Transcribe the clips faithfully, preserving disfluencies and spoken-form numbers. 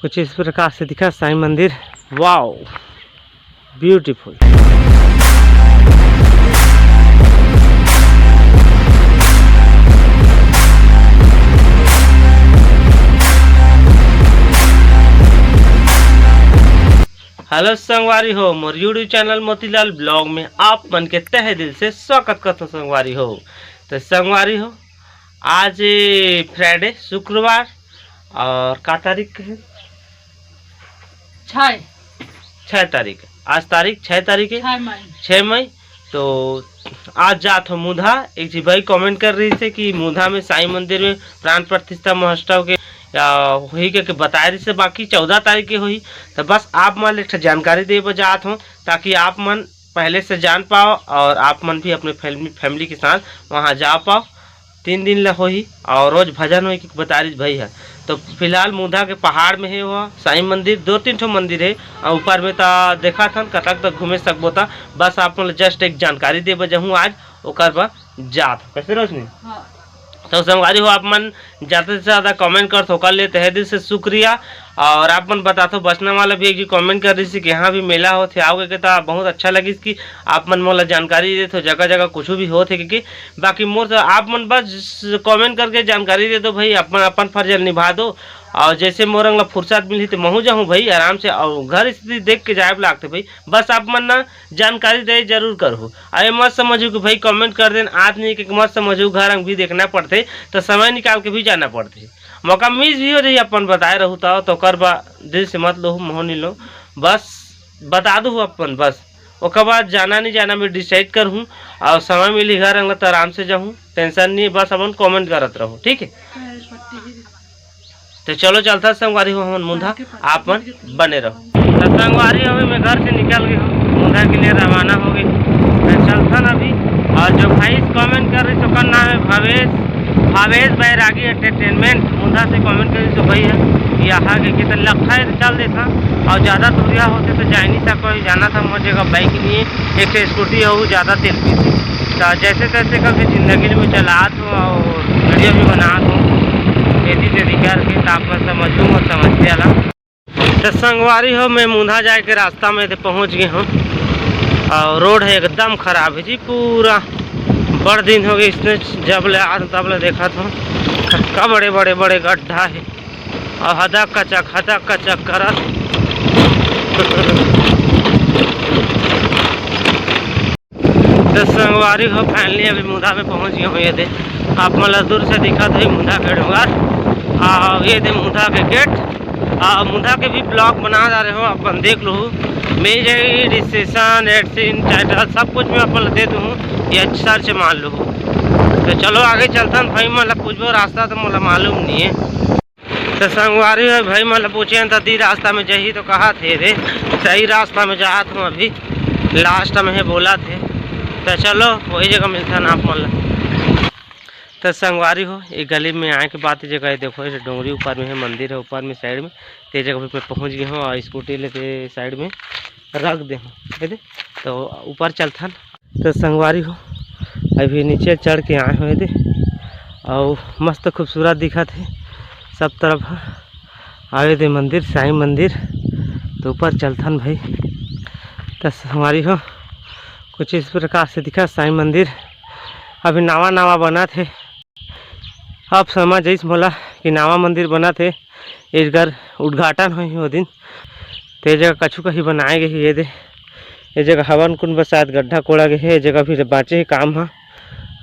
कुछ इस प्रकार से दिखा साईं मंदिर। Wow, beautiful. हेलो संगवारी हो, मोर YouTube चैनल मोतीलाल ब्लॉग में आप मन के तहे दिल से स्वागत करत हों संगवारी हो। तो संगवारी हो, आज फ्राइडे, शुक्रवार, और का तारीख है? छः। छः तारीख। आज तारीख छः तारीख है, छः मई। छः मई। तो आज जात हों मुंधा। एक झी भाई कमेंट कर रहिसे कि मुंधा में साईं मंदिर में प्राण प्रतिष्ठा महोत्सव के, आ, होही के, के बताए रहिसे, बाकी चौदह तारीख के होही। तो बस आप मन ल एक ठो जानकारी दे बर जात हों, ताकि आप मन पहले से जान पाओ और आप मन भी अपने फैमिली, फैमिली के साथ वहाँ जा पाओ। तीन दिन ला होही और रोज भजन होही, कि बतारिस भाई ह। तो फिलहाल मुंधा के पहाड़ में हे वो साईं मंदिर, दो तीन ठो मंदिर हे। और ऊपर में ता देखत हन, कतक तक घूमे सकबो ता। बस आप मन ल जस्ट एक जानकारी दे बर जाहूँ आज, ओकर बर जात। कैसे रोशनी? हाँ। तो संगवारी हो, आप मन ज्यादा से ज्यादा कमेंट करत हो, ओकर लिए तहे दिल से शुक्रिया। और आप मन बताथो, बसना वाला भी एक जी कमेंट कर रहिसे कि यहाँ भी मेला होथे, आओगे के, तो बहुत अच्छा लगिस कि आप मन मोला जानकारी देथो, जगह जगह कुछ भी होथे कि। बाकी मोर तो आप मन बस कमेंट करके जानकारी दे दो भाई, अपन अपन फर्ज ल निभा दो। और जैसे मोर अंग ला फुर्सत मिलही तो महूँ जाहूँ भाई आराम से, और घर स्थिति देख के जाए लागथे भाई। बस आप मन ना जानकारी दे जरूर करहू। अरे मत समझू कि भाई कमेंट कर देन, आज नहीं कि मत समझू, घर अंग भी देखना पड़थे, तो समय निकाल के भी जाना पड़थे। मौका मिस भी हो जाही, अपन बताए रहू तो, तो ओकर बा दिल से मत लो, मोह नहीं लो, बस बता दू अपन, बस ओकर बाद जाना नहीं जाना मैं डिसाइड करहूँ। और समय मिली घर अंग तो आराम से जाहूँ, टेंशन नहीं, बस अपन कमेंट करत रहू, ठीक है? तो चलो चलता संगवारी हो हमन मुंधा, आप मन बने रहो। तो संगवारी हो, अभी मैं घर से निकल गई हूँ, मुंधा के लिए रवाना हो गई। तो चलथन अभी। और जो भाई कमेंट कर रही, ओकर नाम है भावेश, भावेश बैरागी एंटरटेनमेंट। मुंधा से कमेंट कर रही तो भाई है यहाँ के, के तो लगता है तो चल देता। और ज़्यादा दूरिया होते तो जाए नहीं सको, जाना था मोर जगह बाइक नहीं है, एक ठो स्कूटी है, वो ज़्यादा तेल पीती। तो जैसे तैसे करके जिंदगी में चलात हूँ और वीडियो भी बनात हूँ, एती तेती करके, तो आप मन समझ लूँ और समझते वाला। तो संगवारी हो, मैं मुंधा जाए के रास्ता में तो पहुँच गए हूँ और रोड है एकदम खराब है जी पूरा। बड़ दिन हो गए इसने, जब ले आ तब ले देखा था, का बड़े बड़े बड़े गड्ढा है और हदक कचक हदक कचक करत। तो संगवारी हो, फाइनली अभी मुंधा में पहुंच गए हूँ। ये दे, आप मन ला दूर से दिखत होही मुंधा के डोंगर। आ, ये दे मुंधा के गेट। आ, मुंधा के भी ब्लॉग बना जा रहे हो, अपन देख लो। मेरी डिस्क्रिप्शन, एडसिन, टाइटल सब कुछ मैं अपन ला दे दूँ, ये सर्च मार लो। तो चलो आगे चलथन भाई, मतलब कुछ वो रास्ता तो मोला मालूम नहीं है। तो संगवारी हो, भाई मन ल पूछे हन, त दी रास्ता में जाही तो कहा थे रे, सही रास्ता में जात हूँ अभी, लास्ट में है बोला थे। तो चलो वही जगह मिलथन आप मन ल। तो संगवारी हो, ये गली में आए के बाद ये जगह, ये देखो, ये डोंगरी ऊपर में है, मंदिर है ऊपर में साइड में, ते जगह पे मैं पहुँच गए हूँ और स्कूटी लेके साइड में रख दे हूँ, है दे। तो ऊपर चलथन। तो संगवारी हो, अभी नीचे चढ़ के आए हुए दे, और मस्त खूबसूरत दिखत है सब तरफ। आवे दे मंदिर, साईं मंदिर, तो ऊपर चलथन भाई। तो संगवारी हो, कुछ इस प्रकार से दिखा साईं मंदिर, अभी नवा नवा बनत है। अब समझ आइस मोला कि नवा मंदिर बनत हे, एकर उद्घाटन होही ओ दिन। ते जगह कछु कही बनाए गए हे, ये दे, ये जगह हवन कुंड बसात गड्ढा कोड़ा गए हे, ये जगह भी बाँचे हे काम ह।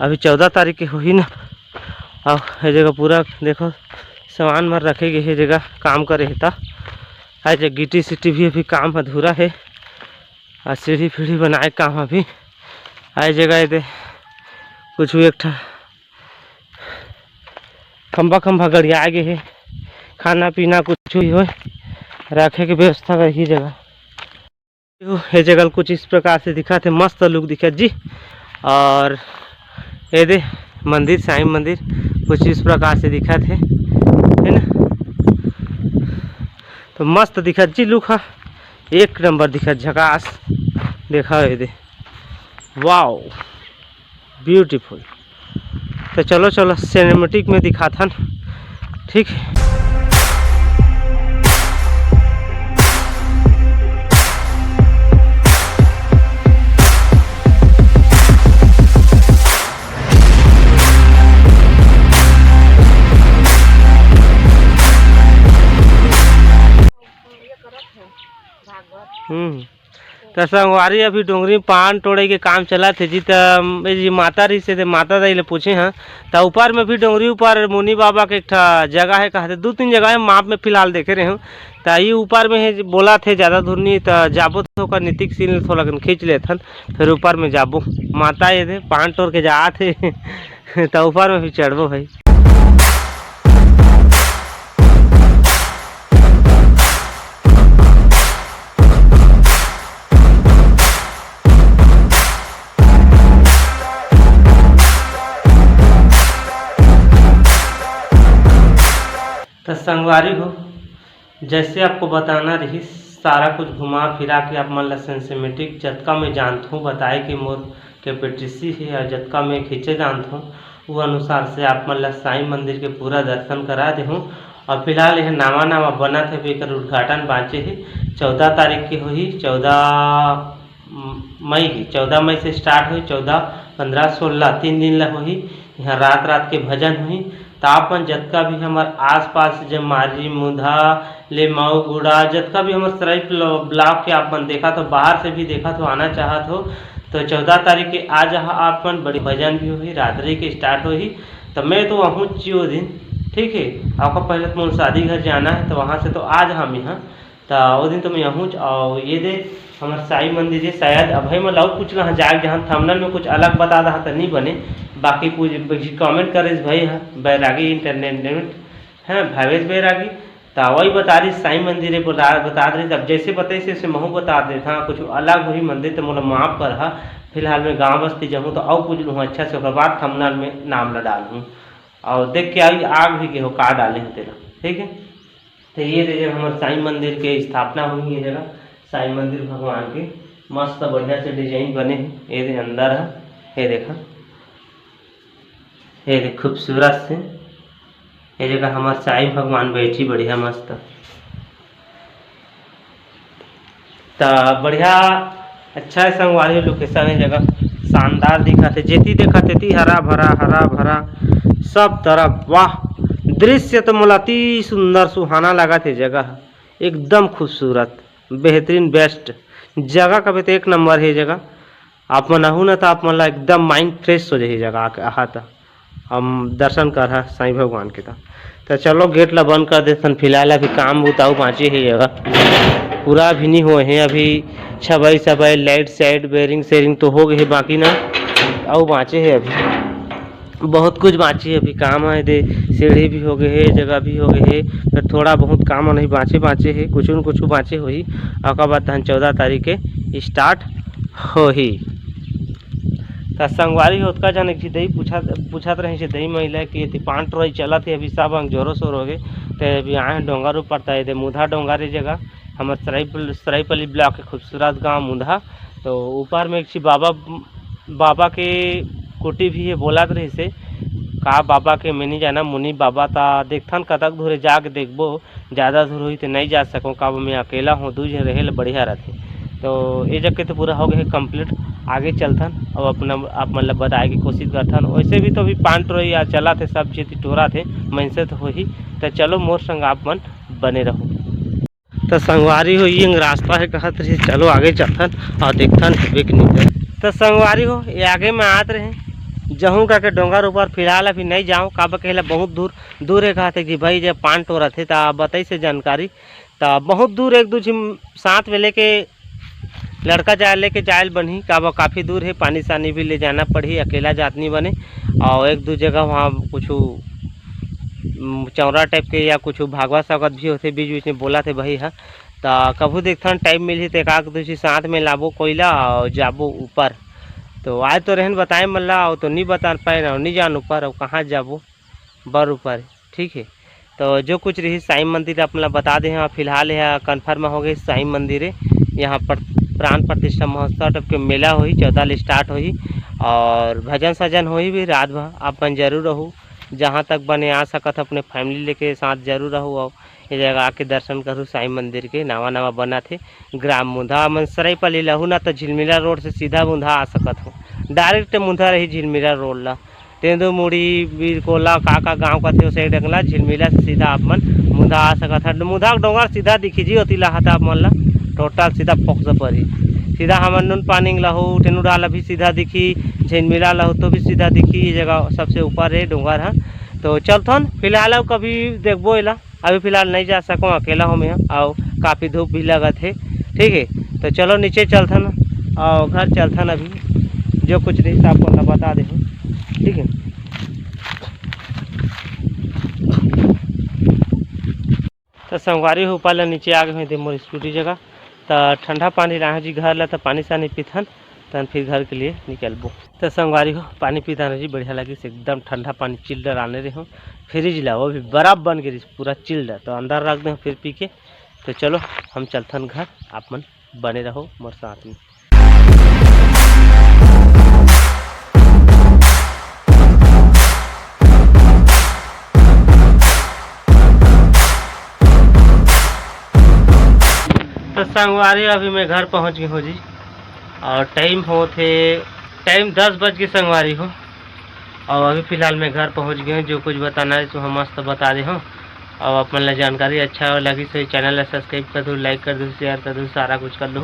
अभी चौदह तारीख के होही ना। और ये जगह पूरा देखो सामान मन रखे गए हे, ये जगह काम करे हे ता। आज गिट्टी सिट्टी भी अभी काम अधूरा हे, और सीढ़ी फीढ़ी बनाए काम अभी। आए जगह ये दे कुछ एक ठा खंभा खंभा गड़िया गे हे, खाना पीना कुछ भी होए, रखे के व्यवस्था रही जगह। ये जगह कुछ इस प्रकार से दिखत हे, मस्त लुक दिखत जी। और ये दे मंदिर, साईं मंदिर कुछ इस प्रकार से दिखत हे, है ना। तो मस्त दिखत जी लुक हा, एक नंबर दिखत, झकास। देखा ये दे, वाओ, ब्यूटीफुल। तो चलो चलो सिनेमेटिक में दिखाथन, ठीक। हम्म। त संगवारी, अभी डोंगरी म पान टोड़े के काम चलत हे जी। त ए जी माता रहिस हे, त माता दाई ले पूछे हन। त ऊपर में भी डोंगरी ऊपर मुनि बाबा के एक ठा जगह हे कहत हे, दू तीन जगह हे, map में फिलहाल देखे रहे हूँ। त ई ऊपर में हे, बोलत हे ज्यादा दूर नहीं, त जाबो त ओकर नीति के scene थोड़ा कन खींच लेथन, फिर ऊपर में जाबो। माता ए दे पान टोर के जात हे। त ऊपर में भी चढ़बो भाई। त संगवारी हो, जैसे आपको बताना रहिस, सारा कुछ घुमा फिरा के आप मन ला सिस्टमेटिक जतका मैं जानथों बताए के मोर कैपेसिटी हे, और जतका मैं खींचे जानथों, वो अनुसार से आप मन ला साईं मंदिर के पूरा दर्शन करा देहूँ। और फिलहाल यह नवा नवा बनत हे, एकर उद्घाटन बांचे हे, चौदह तारीख के होही, चौदह मई के, चौदह मई से स्टार्ट होही, चौदह, पन्द्रह, सोलह, तीन दिन ला होही। यहाँ रात रात के भजन होही। त आप मन जतका भी हमर आसपास, जमारी, मुधा, ले मऊ, गुड़ा, जतका भी हमर सराय ब्लॉ-, ब्लॉक के आप मन देखत हो, बाहर से भी देखत हो, आना चाहत हो, तो चौदह तारीख के आ जहा आप मन। बड़ी भजन भी होही, रात्रि के स्टार्ट होही। तो मैं तो आहूँच जी वो दिन, ठीक है। आपका पहले तो मोर शादी घर जाना है, तो वहाँ से तो आ जहा मैं, हाँ। त ओ दिन तो मैं आहूँच। और ये दे हमर साई मंदिर हे, शायद अभय मन ला अउ कुछ कहाँ जाए, जहाँ थंबनेल में कुछ अलग बता दहा त नहीं बने, बाकी कुछ कमेंट करे भाई, हाँ, बैरागी एंटरटेनमेंट, हैं, भावेश बैरागी। त वही बता रही साई मंदिर हे, बता, बता रही। अब जैसे बताइस, वैसे महू बता देत, हाँ, कुछ अलग होही मंदिर, त मोला माफ कर हा। फिलहाल मैं गाँव बस्ती जाहूँ, त अउ कुछ लूँ अच्छा से, ओकर बाद थंबनेल में नाम ला डालहूँ। और देख के आई, आग भी के हो का डाले हो तेला, ठीक है। तो ये दे जगह हमर साई मंदिर के स्थापना हुई, ये जगह साई मंदिर भगवान के मस्त बढ़िया से डिजाइन बने हे। ये दे अंदर है, ये देखा, ये दे खूबसूरत से। ये जगह हमर साई भगवान बैठी बढ़िया मस्त। त बढ़िया, अच्छा है संगवारी हो, लोकेशन है, जगह शानदार दिखत हे, जेती देखा तेती हरा भरा, हरा भरा सब तरफ। वाह, दृश्य तो मोला अति सुंदर सुहाना लगत हे, जगह एकदम खूबसूरत, बेहतरीन, बेस्ट जगह। कभी तो एक नंबर हे जगह। आप मन आहू ना, त आप मन ला एकदम माइंड फ्रेश हो जाही जगह आके, आहा त हम दर्शन करहा साईं भगवान के। त त चलो, गेट ला बंद कर देथन। फिलहाल अभी काम बुताऊ बाँचे हे जगह, पूरा भी नहीं होए हे। अभी छबाई सबाई, लाइट साइट, बेरिंग सेरिंग तो हो गए हे, बाकी ना अउ बाँचे हे अभी। बहुत कुछ बाँचे हे अभी काम आए दे। सीढ़ी भी हो गए हे, जगह भी हो गए हे, फिर थोड़ा बहुत काम नहीं बाँचे, बाँचे हे, कुछ न कुछ बाँचे होही। ओकर बाद तहन चौदह तारीख के स्टार्ट होही। त संगवारी हो, ओतका जन एक झी दई पूछत, पूछत रहिस हे दई महिला कि एती पान टोरई चलत हे, अभी सब अंग जोरों शोर हो गे। ते अभी आए हन डोंगर ऊपर, त एदे मुधा डोंगर ए जगह, हमर सरायपल-, सरायपल्ली ब्लॉक के खूबसूरत गांव मुधा। तो ऊपर में एक झी बाबा, बाबा के कुटी भी हे, बोलत रहिस हे, का बाबा के मैं नी जाना, मुनि बाबा। त देखथन कतक दूर हे, जाके देखबो। ज़्यादा दूर होही त नहीं जा सकूँ, काबर मैं अकेला हूँ, दू झन रहे ले बढ़िया रहथे। तो ये जग के तो पूरा हो गए complete, आगे चलथन और अपना आप मन ला बताए के कोशिश करथन। वैसे भी तो अभी पान टोरई या चलत हे, सब चीज टोरत हे, मनसे तो होही। तो चलो मोर संग आप मन बने रहो। तो संगवारी हो, ये रास्ता है कहत रही, चलो आगे चलथन और देखथन हेबे कि नहीं। तो संगवारी हो, ये आगे में आत रहे, जहूँ का के डोंगर ऊपर। फिलहाल अभी नहीं जाऊँ, काबर कहेला बहुत दूर, दूर है कहते कि भाई जब पान टोरत हे त बताइस हे जानकारी। त बहुत दूर एक दू झिन साथ में लेके लड़का जाए, लेके जाए ल बनही, काबर काफ़ी दूर हे, पानी सानी भी ले जाना पड़ही, अकेला जात नहीं बने। और एक दू जगह वहाँ कुछ, उम, चौरा टाइप के या कुछ भागवत सागवत भी होथे, बीच बीच में बोलथे भाई ह। त कभू देखथन टाइम मिलही त एक आध दू झिन साथ में लाबो कोइला और जाबो ऊपर। तो आज तो रहन बताए मन ला, और तो नहीं बता पाए ना, नहीं जान ऊपर और कहाँ जाबो। बर ऊपर, ठीक है। तो जो कुछ रही साईं मंदिर आप मन ला बता दे हन। फिलहाल यह कन्फर्म हो गई साईं मंदिर है। यहाँ पर प्राण प्रतिष्ठा महोत्सव टाइप के मेला होही, चौदह ले स्टार्ट होही और भजन सजन होही भी रात भर। आप मन जरूर रहू, जहाँ तक बने आ सकत हो अपने फैमिली लेके साथ जरूर रहू और ये जगह आके दर्शन करू साईं मंदिर के। नवा नवा बनत हे ग्राम मुधा। मन सरायपाली लहू ना तो झिलमिला रोड से सीधा मुधा आ सकत हो, डायरेक्ट मुधा रही झिलमिला रोड ला। तेंदू मुड़ी, बीरकोला, का का गाँव कथे, ओ साइड अंगला झिलमिला से सीधा आप मन मुधा आ सकत ह। मुधा के डोंगर सीधा दिखी जी, ओती ला हता आप मन ला। टोटल सीधा फोकस पर ही। सीधा हमर नून पानी लहू, टेनू डाल अभी सीधा दिखी, झिनमिला लहू तो भी सीधा दिखी। ये जगह सबसे ऊपर है डोंगर है। तो चलथन फिलहाल, अउ कभी देखबो एला। अभी फिलहाल नहीं जा सको, अकेला हो मैं, और काफ़ी धूप भी लगत है। ठीक है, तो चलो नीचे चलथन और घर चलथन। अभी जो कुछ रही आपको बता दे, ठीक है। तो संगवारी हो, ऊपर ले नीचे आ गए हैं, दे मोर स्कूटी जगह। तो ठंडा पानी लाए जी घर ला, तो पानी सानी पीथन, तन फिर घर के लिए निकलबो। तो संगवारी हो, पानी पीथन जी, बढ़िया लगिस, एकदम ठंडा पानी, चिल्ड आने रहे हो। फ्रिज ला, वो भी बर्फ बन गई, पूरा चिल्ड, तो अंदर रख दे फिर पी के। तो चलो हम चलथन घर, आप मन बने रहो मोर साथ में। तो संगवारी, अभी मैं घर पहुंच गई हूँ जी, और टाइम होत हे, टाइम दस बज के संगवारी हो। और अभी फिलहाल मैं घर पहुंच गई हूँ, जो कुछ बताना है सो हम मस्त बता दे हूँ। और अपन ला जानकारी अच्छा लगी सो चैनल ला सब्सक्राइब कर दो, लाइक कर दो, शेयर कर दो, सारा कुछ कर लो।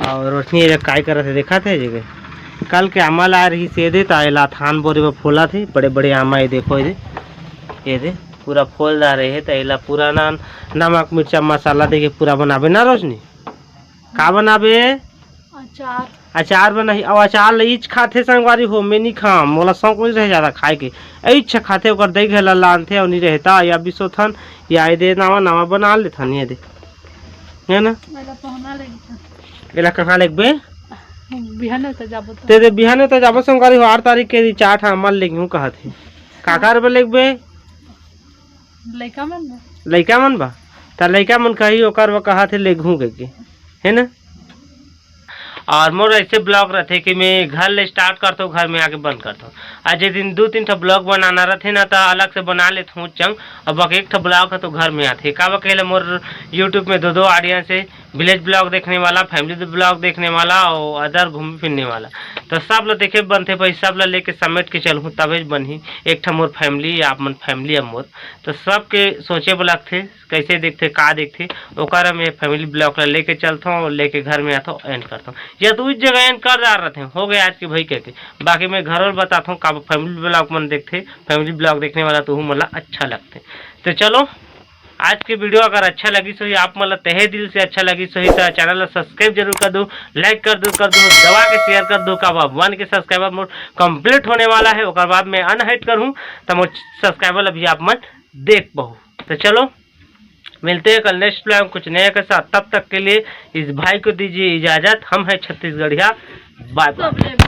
और रोशनी ये काय करत है, देखा थे जगह कल के आमा ला रही से दे, ता एला थान बोरे में फोला थे, बड़े बड़े आमा, ये देखो, ये दे, ये दे, पूरा फोल दा रहे है, तो एला पूरा ना नमक मिर्चा मसाला दे के पूरा बनाबे ना रोशनी। का बनाबे? अचार। अचार बनाही। अब अचार ल इच खाथे संगवारी हो, मैं नहीं खाम, मोला शौक नहीं रहे ज्यादा खाए के। इच खाथे, ओकर दही घला लानथे और नहीं रहता, या बिसोथन, या ये दे नवा नवा बना लेथन, ये दे, है ना? एला पहना लेगी। एला कहाँ लेगबे? बिहाने तो जाबो तो। ते दे बिहाने तो जाबो संगवारी हो, आठ तारीख के चार ठा मल लेगी हूँ कहत है। काकर बे लेगबे? लइका मन बा। लइका मन बा? त लइका मन कही ओकर बा कहत हे लेगहूँ कहिके, है ना? और मोर ऐसे ब्लॉग रहथे कि मैं घर ले स्टार्ट करथों, घर में आके बंद करथों। आज जे दिन दू तीन ठो ब्लॉग बनाना रहथे ना, त अलग से बना लेथों चंग। अब एक ठो ब्लॉग है तो घर में आथे, काबर कहेला मोर यूट्यूब में दो दो ऑडियंस है, विलेज ब्लॉग देखने वाला, फैमिली ब्लॉग देखने वाला और अदर घूमने फिरने वाला। तो सब ला देखे बनथे भाई, सब ला लेके समेट के चलहूँ तबे बनही। एक ठो मोर फैमिली, आप मन फैमिली अब मोर, तो सबके सोचे बर लगथे, कैसे देखथे, का देखथे, ओकर हम ये फैमिली ब्लॉग ला लेके चलथों और लेके घर में आथों, एंड करथों, या तो उस जगह एंड कर डार रहथे, हो गए आज के भाई कहके। बाकी मैं घर और बताथों का फैमिली ब्लॉग मन देखथे, फैमिली ब्लॉग देखने वाला तो हूँ, मतलब अच्छा लगथे। तो चलो, आज के वीडियो अगर अच्छा लगिस होही, आप मन ला तहे दिल से अच्छा लगिस होही, त चैनल ला सब्सक्राइब जरूर कर दो, लाइक कर दो, कर दो, दबा के शेयर कर दो, काबर वन के सब्सक्राइबर मोर कंप्लीट होने वाला है, ओकर बाद मैं अनहाइड करहूँ, त मोर सब्सक्राइबर अभी आप मन देख पाहू। तो चलो, मिलते हैं कल नेक्स्ट ब्लॉग में कुछ नया के साथ, तब तक के लिए इस भाई को दीजिए इजाजत। हम हैं छत्तीसगढ़िया, बाय बाय।